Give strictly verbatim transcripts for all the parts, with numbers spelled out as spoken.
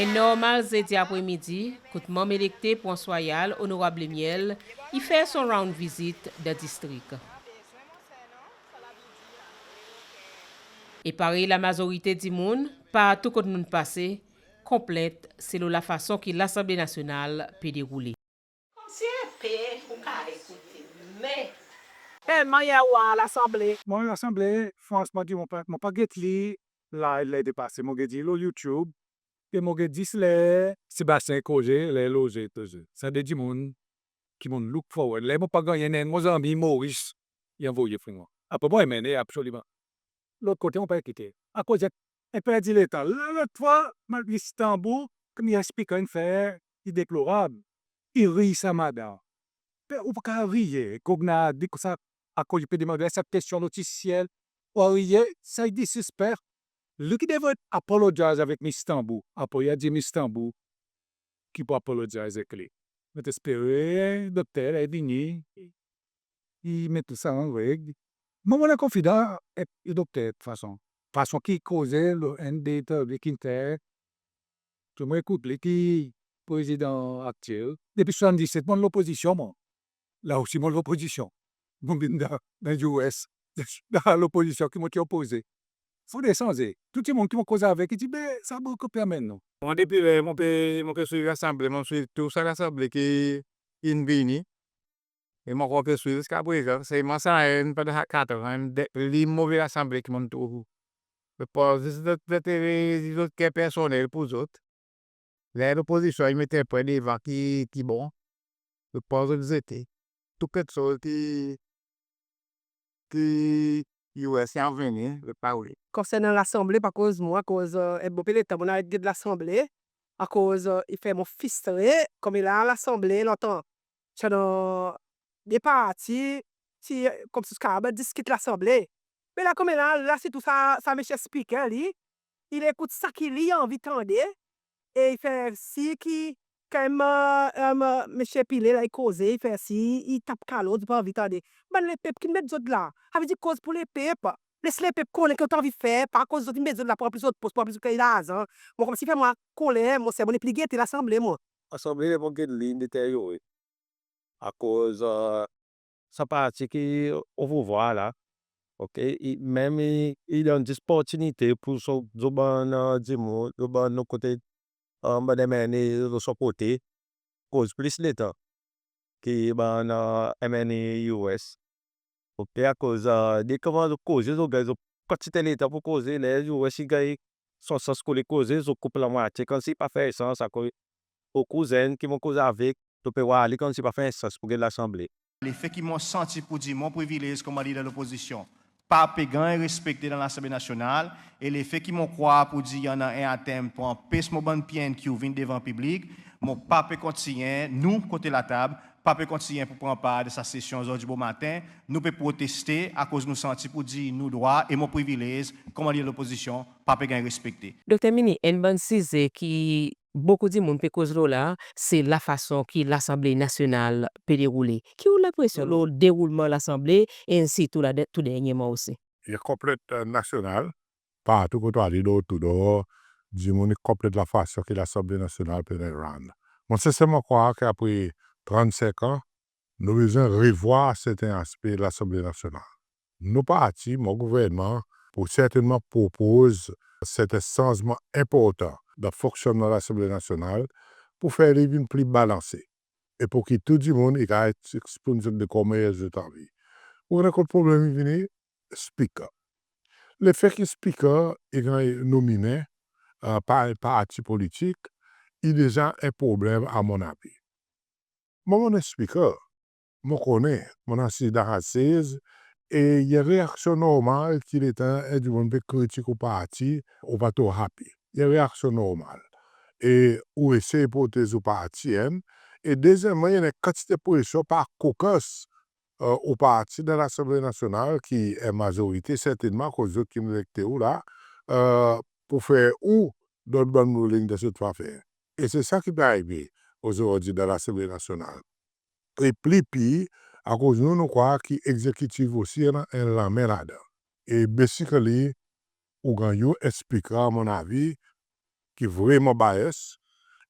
En normal Zedi apre midi, kot Manm Elekte Pwans Rwayal, Onorab Lemiel, i fer son round vizit dan distrik. E parey lamazorite dimoun, partou kot nou'n pase, konplent se lo lafason ki Lasanble Nasyonal pe deroule. Konmsi en pe ou kapab ekoute, me... Telman yer ou war Lasanble. Mwan Lasanble, fransman dir, mon pa, mon pa get li live ler i pe pase. Mon get li lo YouTube, e mon get zis ler Sebastien i koze, ler i loze touzour. Sa de dimoun ki mon'n look forward. Ler mon pa gannyen, en mon zanmi Moris i anvoye pou mwan. Apre mon anmenn li absoliman. Lot kote mon pa kite. Akoz en, en perdi letan. Lot fwa, Mister Tambou, konman Speaker in fer, i deplorab. I rir sa madanm. Be ou pa kapab riye, kognadi konsa, akoz i pe demann sa kestyon lotisyel, ou a riye, sa i disrespect. Li ki devret apologize avek Mister Tambou. Apre i a dir Mister Tambou ki pou apologize avek li. Mon ti espere dokter la i vini, i met tou sa an reg. Mwan mon annan konfidans ek dokter, fason, fason ki i koze lo enn de entèvyou ki in fer, tou mon ekout li ki Prezidan aktyel. Depi swasanndiset mon lopozisyon mwan. La osi mon lopozisyon. Mon vin dan, dan US, dan lopozisyon ki mon ti opoze. Fodre sanze. Tou dimoun ki mon koz avek, i dir, be sa bokou pe anmenn nou. Mwan depi ler mon pe, mon pe swiv Lasanble, mon swiv tou sa Lasanble ki in vini. E mon ankor pe swiv ziska prezan. Selman sa enn pandan sa katran, enn de pli move Lasanble ki mon'n trouv. Zot pran zis zot lentere, zis zot ker personnel pour zot. Ler lopozisyon i met en pwen devan ki, ki bon, zot pran zot zete. Tou keksoz ki, ki US i anveni, zot pa oule. Konsernan Lasanble, pa koz mwan, akoz, e, en bon pe letan mon'n aret get Lasanble, akoz, e, i fer mon fristre, konmela Lasanble lontan ti annan de parti, ti, e, konmsi kapab diskit Lasanble. Me la konmela, la sirtou sa, sa Msye Speaker li, i ekout sa ki li anvi tande, e i fer sir ki, kan, e, e, Msye Pillay la i koze, i fer sir i tap kalot, zot pa anvi tande. Bann lepep ki'n met zot la, savedir koz pour lepep. Les lepep konnen ki zot anvi fer, pa akoz zot in met zot la pour ranpli zot pos, pour ranpli zot larzan. Mwan konmsi fer mwan koler, monser, mon nepli gete Lasanble mwan. Lasanble, mon get li in deteryore. Akoz, e, sa parti ki o pouvwar la, OK, i, menm i, i donn zis lopportinite pour son, son bann, e, dimoun, son bann lo kote, e, bann MNA lo son kote, koz plis letan ki bann, e, MNA US. OK, akoz, e, depi konman zot koze, zot ganny zot kantite letan pour koze, ler US i ganny son sans pour li koze, zot koup lanmwatye, konmsi pa fer sans, akoz bokou zenn ki mon koz avek, zot pe war li konmsi pa fer sans pour get Lasanble. Lefe ki mon santi pour dir mon privilez konman Leader Lopozisyon pa pe ganny respekte dan Lasanble Nasyonal, e lefe ki mon krwar pour dir i annan en atenm pour anpes mon bann PNQ vin devan piblik, mon pa pe kontinyen, nou kote latab, pa pe kontinyen pour pran par dan sa sesyon ozordi bomaten. Nou pe proteste akoz nou santi pour dir nou drwa e mon privilez konman Leader Lopozisyon pa pe ganny respekte. Dokter Herminie, enn bann size ki bokou dimoun pe koz lo la, se lafason ki Lasanble Nasyonal pe deroule. Ki ou lenpresyon lo deroulman Lasanble, e sirtou la de-, tou dernyerman osi? I konplent, e, nasyonal, partou kot ou ale, door to door, dimoun i konplent lafason ki Lasanble Nasyonal pe run. Mon senserman krwar ki apre trannsenk an, nou bezwen revwar serten aspe Lasanble Nasyonal. Nou parti, mon gouvernman, pou sertennman propoz serten sanzman enportan dan fonksyonnman Lasanble Nasyonal pour fer li vin pli balanse e pour ki tou dimoun i kapab eksprim zot de konmannyer zot anvi. Ou konnen kot problenm i vini? Speaker. Lefe ki Speaker i ganny nominen, e, par en parti politik, i deza en problenm a mon avi. Mwan mon en Speaker, mon konnen, mon asiz dan sa sez, e i en reaksyon normal ki letan en dimoun pe kritik ou parti, ou pa tro happy. I en reaksyon normal. E ou esey protez ou parti, en. E dezyenmman, i annan en kantite presyon par caucus, e, ou parti dan Lasanble Nasyonal ki en mazorite sertennman, akoz zot ki'n elekte ou la, e, pour fer ou donn bann ruling dan zot faver. E se sa ki pe arive ozordi dan Lasanble Nasyonal. E pli pir, akoz nou, nou krwar ki egzekitif osi i annan en lanmen ladan. E basically, ou ganny en Speaker, a mon avi, ki vreman bias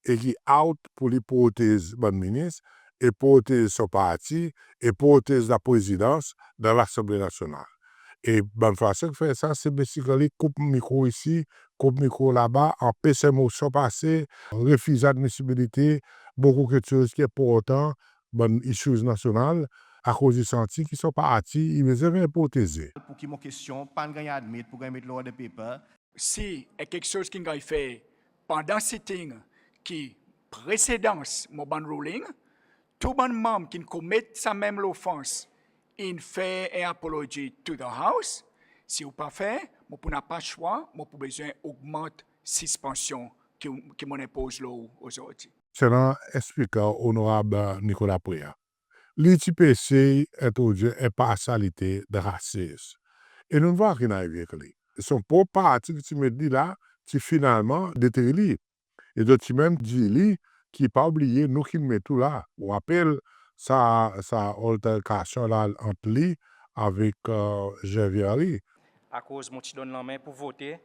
e ki out pour li protez bann minis e protez son parti e protez laprezidans dan Lasanble Nasyonal. E bann fason ki fer sa, se basically koup mikro isi, koup mikro laba, anpes en mosyon pase, refiz admisibilite, bokou keksoz ki enportan, bann issues nasyonal, akoz i santi ki son parti i bezwen ganny proteze. Pour ki mon kestyon pa'n ganny admit pour ganny met lo order paper. Si en keksoz ki'n ganny fer pandan sitting ki presedans mon bann ruling, tou bann manm ki'n komet sa menm lofans in fer en apology to the House. Si ou pa fer, mon pou napa swa, mon pou bezwen ogmant sispansyon ki, ki mon'n enpoz lo ou ozordi. Selon Speaker Onorab Nicolas Préa, li ti pe esey entrodwir en parsyalite dan sa sez. E nou'n vwar ki'n arive avek li. Son prop parti ki ti met li la, ti finalman detri li. E zot ti menm dir li ki pa oubliye nou ki'n met ou la. Ou rapel sa, sa alterkasyon la ant li avek, e, Gervier Harry. Akoz mon ti donn lanmen pour vote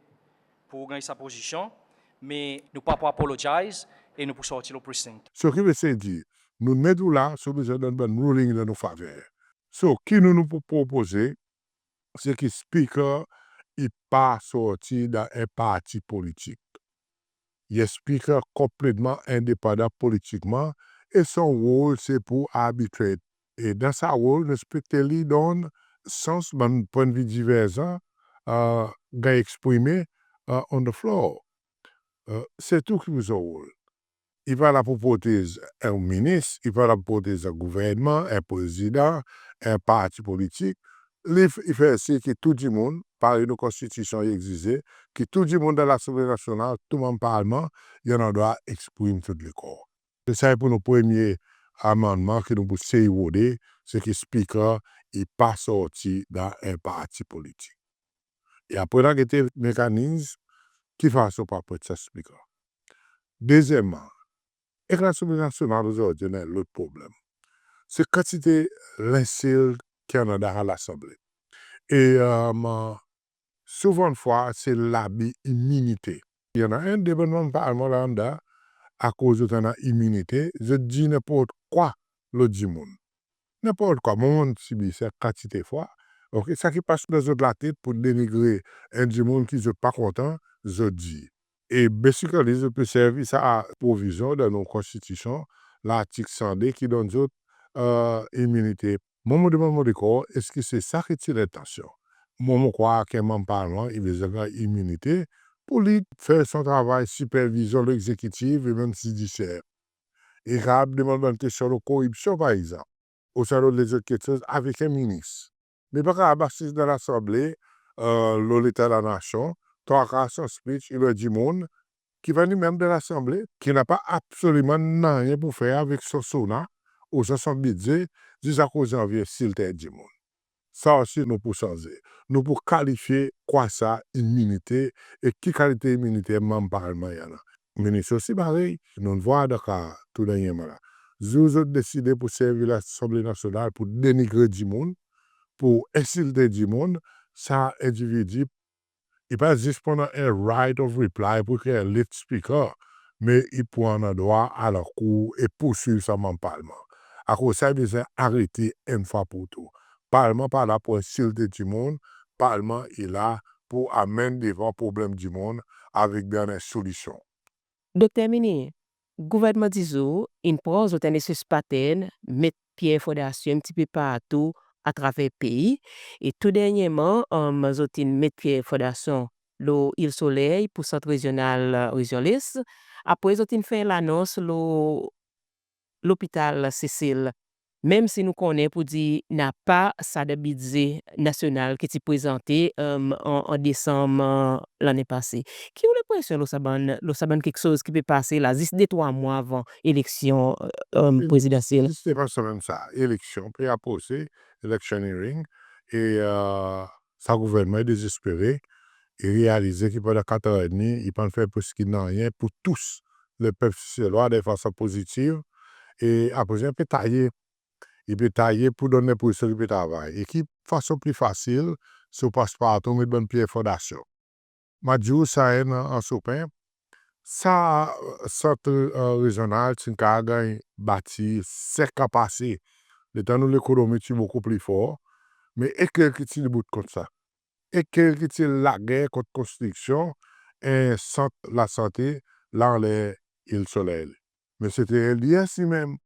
pour ganny sa pozisyon, me nou pa pou apologize e nou pou sorti lo precinct. So ki vedir, nou'n met ou la, so bezwen donn bann ruling dan nou faver. So ki nou, nou pou propoze, se ki Speaker i pa sorti dan en parti politik. I en Speaker konpletman endepandan politikman e son rol se pour arbitrate. E dan sa rol, nou ekspekte li donn sans bann pwennvi diverzan, e, ganny eksprime, e, on the floor. E, se tou ki son rol. I pa la pour protez en minis, i pa la pour protez en gouvernman, en prezidan, en parti politik. Li, i fer sir ki tou dimoun, parey nou konstitisyon i egzize, ki tou dimoun dan Lasanble Nasyonal, tou manm Parlman, i annan drwa eksprime tou lekor. Se sa i pour nou premye amannman ki nou pou sey rode, se ki Speaker i pa sorti dan en parti politik. E apre nou a gete mekanizm ki fason pou apwent sa Speaker. Dezyenmman, ek Lasanble Nasyonal ozordi nou annan en lot problenm. Se kantite lensilt ki annan dan Lasanble. E, e, souvandfwa se labi iminite. I annan en de bann manm Parlman la anndan, akoz zot annan iminite, zot dir nenport kwa lo dimoun. Nenport kwa, mwan mon'n sibir sa kantite fwa. Oke, sa ki pas dan zot latet pour denigre en dimoun ki zot pa kontan, zot dir. E basically, zot pe servi sa provizyon dan nou konstitisyon, lartik san de ki donn zot, e, iminite. Mwan mon demann mon lekor, eski se sa ki ti lentansyon? Mwan mon krwar ki en manm Parlman i bezwen ganny iminite pour li fer son travay sipervizyon lo egzekitiv e menm zidisyer. I kapab demann bann kestyon lo koripsyon, par egzanp, ouswa lo lezot keksoz avek en minis. Me i pa kapab asiz dan Lasanble, e, lo Leta Lanasyon, trwa kar son speech i lo dimoun ki pa ni menm dan Lasanble, ki napa absoliman nanryen pour fer avek son SONA ouswa son bidze, zis akoz i anvi ensilt dimoun. Sa osi nou pou sanze. Nou pou kalifye kwa sa iminite e ki kalite iminite manm Parlman i annan. Minis osi parey, nou'n vwar dan ka tou dernyenman la. Zour zot deside pour servi Lasanble Nasyonal pour denigre dimoun, pour ensilte dimoun, sa endividi i pa zis pou annan en right of reply pour ekrir en let Speaker, me i pou annan drwa al ankour e pourswiv sa manm Parlman. Akoz sa i bezwen arete enn fwa pour tou. Parlman pa la pour ensilte dimoun, Parlman i la pour amenn devan problenm dimoun avek bann solisyon. Dokter Minie, gouvernman dizour in pran zot en lesyes patern, met pyer fondasyon en pti pe partou atraver pei. E tou dernyerman, e, zot in met pyer fondasyon lo Ile Soleil pour Sant Rezyonal, e, Rezyon Les. Apre zot in fer lanons lo lopital Sesel. Menm si nou konnen pour dir napa sa dan bidze nasyonal ki ti prezante, e, an, an Desanm, e, lannen pase. Ki ou lenpresyon lo sa bann, lo sa bann keksoz ki pe pase la, zis de trwa mwan avan eleksyon, e, prezidansyel? Zis, zis, se pa sa menm sa. Eleksyon pe aprose, election hearing, e, e, sa gouvernman i dezespere, i realize ki pandan kat an edmi, i pa'n fer preski nanryen pour tous lepep Seselwa dan en fason pozitiv, e apre sa i pe taye. I pe taye pour donn lenpresyon ki pe travay. E ki fason pli fasil, si ou pas partou, met bann pyer fondasyon. Mon a dir ou sa enn an, an sopin, Sa sant rezyonal ti'n kapab ganny bati senk an pase, letan nou lekonomi ti bokou pli for, me e kel ki ti debout kont sa? E kel ki ti lager kont konstriksyon en sant lasante la anler Ile Soleil? Me se te LDS li menm.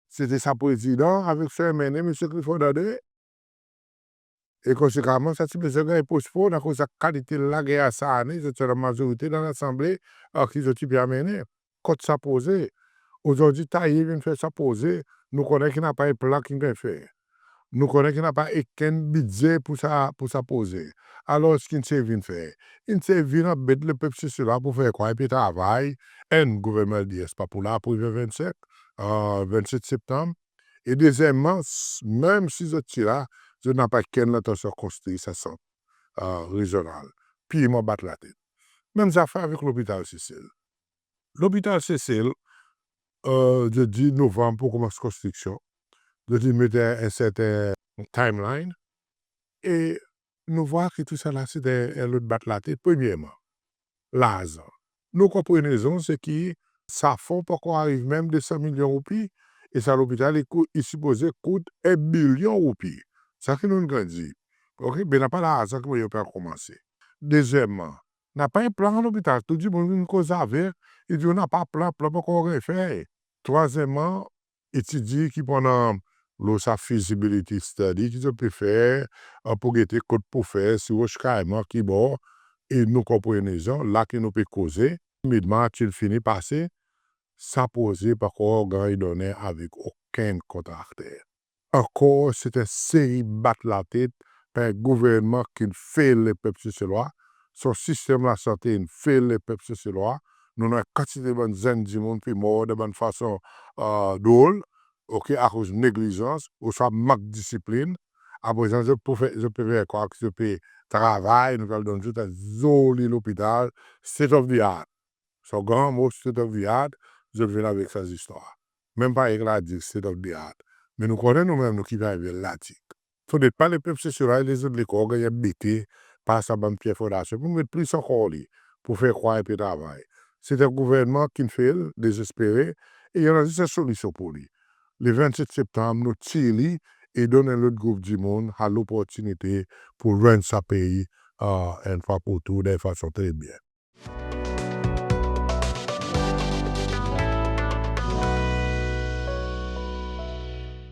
Se te sa Prezidan avek son MNA, Msye Clifford Andre. E konsekaman, sa ti bezwen ganny postpone akoz sa kalite lager sa ane, zot ti annan mazorite dan Lasanble, ki zot ti pe anmennen. Kot sa proze? Ozordi Tahir vin fer sa proze, nou konnen ki napa en plan ki'n ganny fer. Nou konnen ki napa okenn bidze pour sa, pour sa proze. Alor, ki in servi vin fer? In servi vin anbet lepep Seselwa pour fer krwar i pe travay, enn gouvernman LDS pa pou la pour vennsenk, vennset Septanm. E dezyenmman, menm si zot ti la, zot napa okenn lentansyon konstri sa sant rezyonal. Pirman bat latet. Menm zafer avek Lopital Sesel. Lopital Sesel, zot dir Novanm pou konmans konstriksyon. Zot in met en serten timeline. E nou vwar ki tousala se en lot bat latet. Premyerman, larzan. Nou konprenezon se ki sa fon pa ankor ariv menm de san milyon roupi, e sa lopital i kou-, i sipoze kout en bilyon roupi. Sa ki nou'n ganny dir. OK, be napa larzan ki mannyer pou konmanse. Dezyenmman, napa en plan lopital. Tou dimoun ki'n koz avek, i dir napa plan, plan pa ankor ganny fer. Trwazyenmman, i ti dir ki pandan lo sa feasibility study ki zot pe fer, pour gete kot pou fer, si Roche Caiman, ki bor, e nou konprenezon, la ki nou pe koze, mid-March in fini pase, sa proze pa ankor ganny donnen avek okenn kontrakter. Ankor, se en seri bat latet par en gouvernman ki'n fail lepep Seselwa, son sistenm lasante in fail lepep Seselwa. Nou annan en kantite bann zenn dimoun pe mor dan bann fason drol, OK, akoz neglizans ouswa mank disiplin. Aprezan zot pou fer, zot pe fer krwar ki zot pe travay, nou pral donn zot en zoli lopital, state of the art. Son gran mo, state of the art, zot vin avek sa zistwar. Menm pa ek la dir state of the art. Me nou konnen nou menm nou ki pa envel latik. Fodre pa lepep Seselwa e lezot lekor ganny anbete par sa bann pye fondasyon pour met plis ankor li, pour fer krwar i pe travay. Se en gouvernman ki'n fail, dezespere, e i annan zis en solisyon pour li. Le vennset Septanm, nou tir li e donn en lot group dimoun sa loportinite pour run sa pei, enn fwa pour tou, dan en fason tre byen.